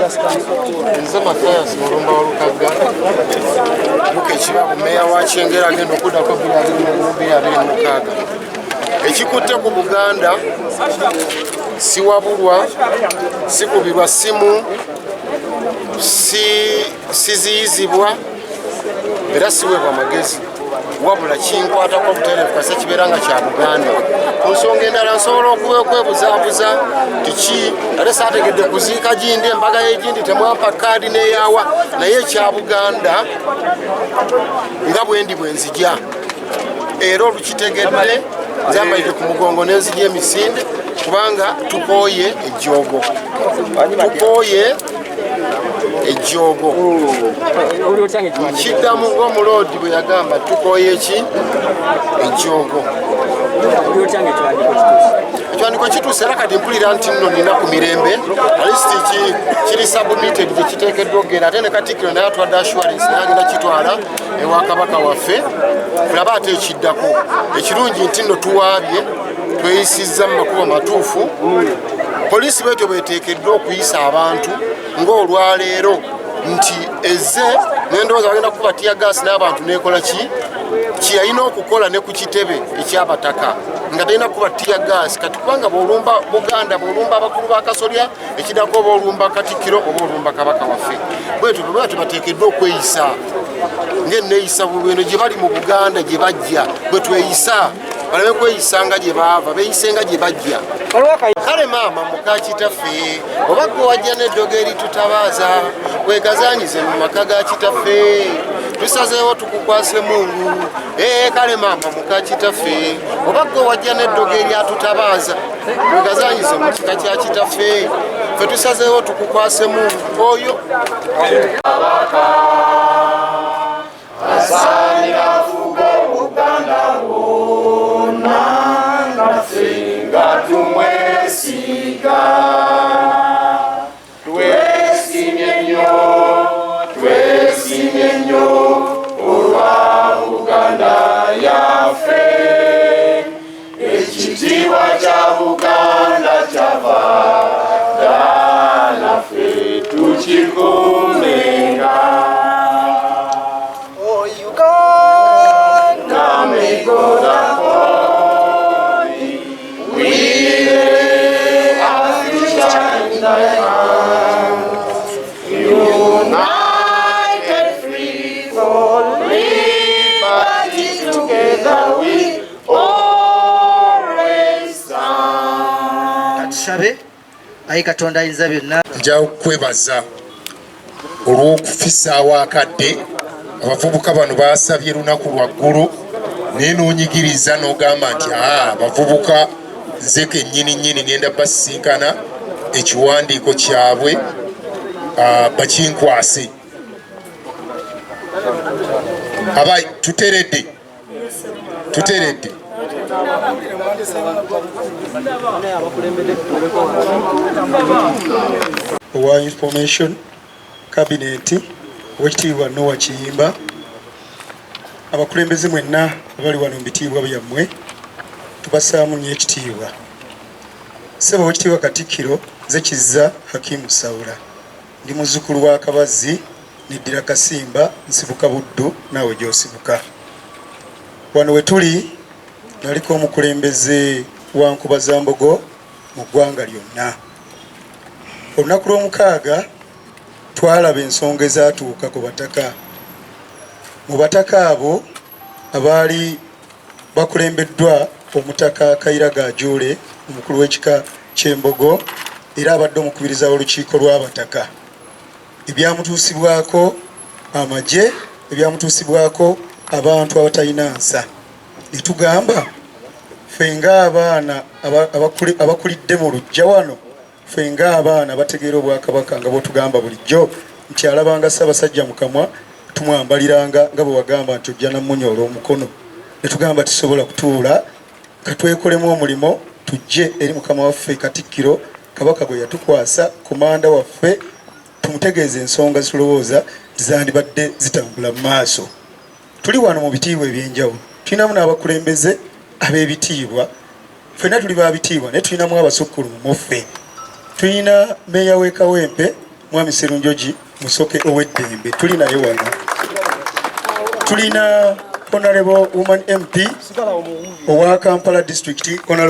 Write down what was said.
Nze Mathias Mulumba Walukagga Luka Ekibabu, meeya wa Kyengera agenda okuddako 2026. Ekikutte ku Buganda siwabulwa, sikubirwa simu, siziyizibwa era siweebwa magezi, wabula kinkwatako butereevu kasita kibeera nga kya Buganda. Ku nsonga endala nsobola okwebuzaabuza tiki ate saategedde kuziika gindi embaga y'egindi temwampa kaadi neyawa, naye ekya Buganda nga bwendi bwenzija era olukitegedde nzambalidde ku mugongo nenzija emisinde, kubanga tukooye ejjoogo, tukooye ejjoogo. Kiddamu ng'omuloodi bwe yagamba, tukooye ki ejjoogo. Ekiwandiiko kituuse era kati mpulira nti nno nina ku mirembe, at least kiri submitted gye kiteekeddwa okugenda, ate ne Katikkiro naye atwadde assurance, naye agenda kitwala ewa Kabaka waffe tulabe ate ekiddako. Ekirungi nti nno tuwaabye, tweyisizza mu makubo matuufu. Poliisi bwetyo bweteekeddwa okuyisa abantu ng'olwaleero nti ezze nendowooza bagenda kukuba tear gas n'abantu nekola ki kyeyalina okukola ne ku kitebe ekyabataka nga talina kuba tear gas. Kati kubanga bwolumba Buganda, bwolumba abakulu ba Kasolya, ekiddako oba olumba Katikkiro oba olumba Kabaka waffe. Bwetyo bwe bateekeddwa okweyisa ng'enneeyisa bweno gye bali mu Buganda gye bajja bwe tweyisa, baleme kweyisa nga gye baava, beeyise nga gye bajja. Kale maama muka kitaffe, oba gwe wajja n'eddogo eritutabaaza, wegazanyize mu maka ga kitaffe, tusazeewo tukukwase Mungu. Ee kale maama muka kitaffe, oba gwe wajja n'eddogo eryatutabaaza, wegazanyize mu kika kya kitaffe, ffe tusazeewo tukukwase Mungu oyo. Asaanira afuga Obuganda bwonna, naffe nga tumwesiga. Twesimye nnyo, twesimye nnyo olwa Buganda yaffe. Ekitiibwa kya Buganda kyava dda, naffe tukikuumenga. Oh, Uganda, May God uphold thee. We lay our future in thy hands. United, free for liberty, together we always stand. Katusabe. Ayi Katonda ayinza byonna. Nja kwebaza olw'okufisaawo akadde. Abavubuka bano basabye lunaku lwa ggulu, naye n'onyigiriza n'ogamba nti aa abavubuka nze kennyini nnyini ngenda basisinkana, ekiwandiiko kyabwe bakinkwase. Aba tuteredde, tuteredde. Owa information cabinet, Owekitiibwa Noah Kiyimba, abakulembeze mwenna abali wano mu bitiibwa byammwe, tubassaamu nnyo ekitiibwa. Ssebo Owekitiibwa Katikkiro, nze Kizza Hakimu Sawula, ndi muzzukulu wa Kabazzi, neddira Kasimba, nsibuka Buddu naawe gy'osibuka. Wano we tuli naliko omukulembeze wa Nkobazambogo mu ggwanga lyonna. Olunaku lw'omukaaga twalaba ensonga ezaatuuka ku bataka. Mu bataka abo abaali bakulembeddwa Omutaka Kaira Gajuule, omukulu w'ekika ky'Embogo era abadde omukubiriza w'olukiiko lw'abataka, ebyamutuusibwako amagye, ebyamutuusibwako abantu abatalina nsa, ne tugamba ffe ng'abaana abakulidde mu luggya wano, ffe ng'abaana bategeera Obwakabaka, nga bw'otugamba bulijjo nti alabanga Ssaabasajja mu kamwa, tumwambaliranga, nga bwe wagamba nti ojja namunyoola omukono, ne tugamba tusobola kutuula, katwekolemu omulimo, tujje eri mukama waffe Katikkiro, Kabaka gwe yatukwasa, komanda waffe, tumutegeeze ensonga zitulowooza zandibadde zitambula mu maaso. Tuli wano mu bitiibwa ebyenjawulo, tulinamu n'abakulembeze ab'ebitiibwa, ffenna tuli ba bitiibwa, naye tulinamu abasukkulumu mu ffe. Tulina meeya w'e Kawempe, Mwami Serunjogi Musoke ow'eddembe, tuli naye wano. Tulina Honorable Woman MP owa Kampala District, Honorable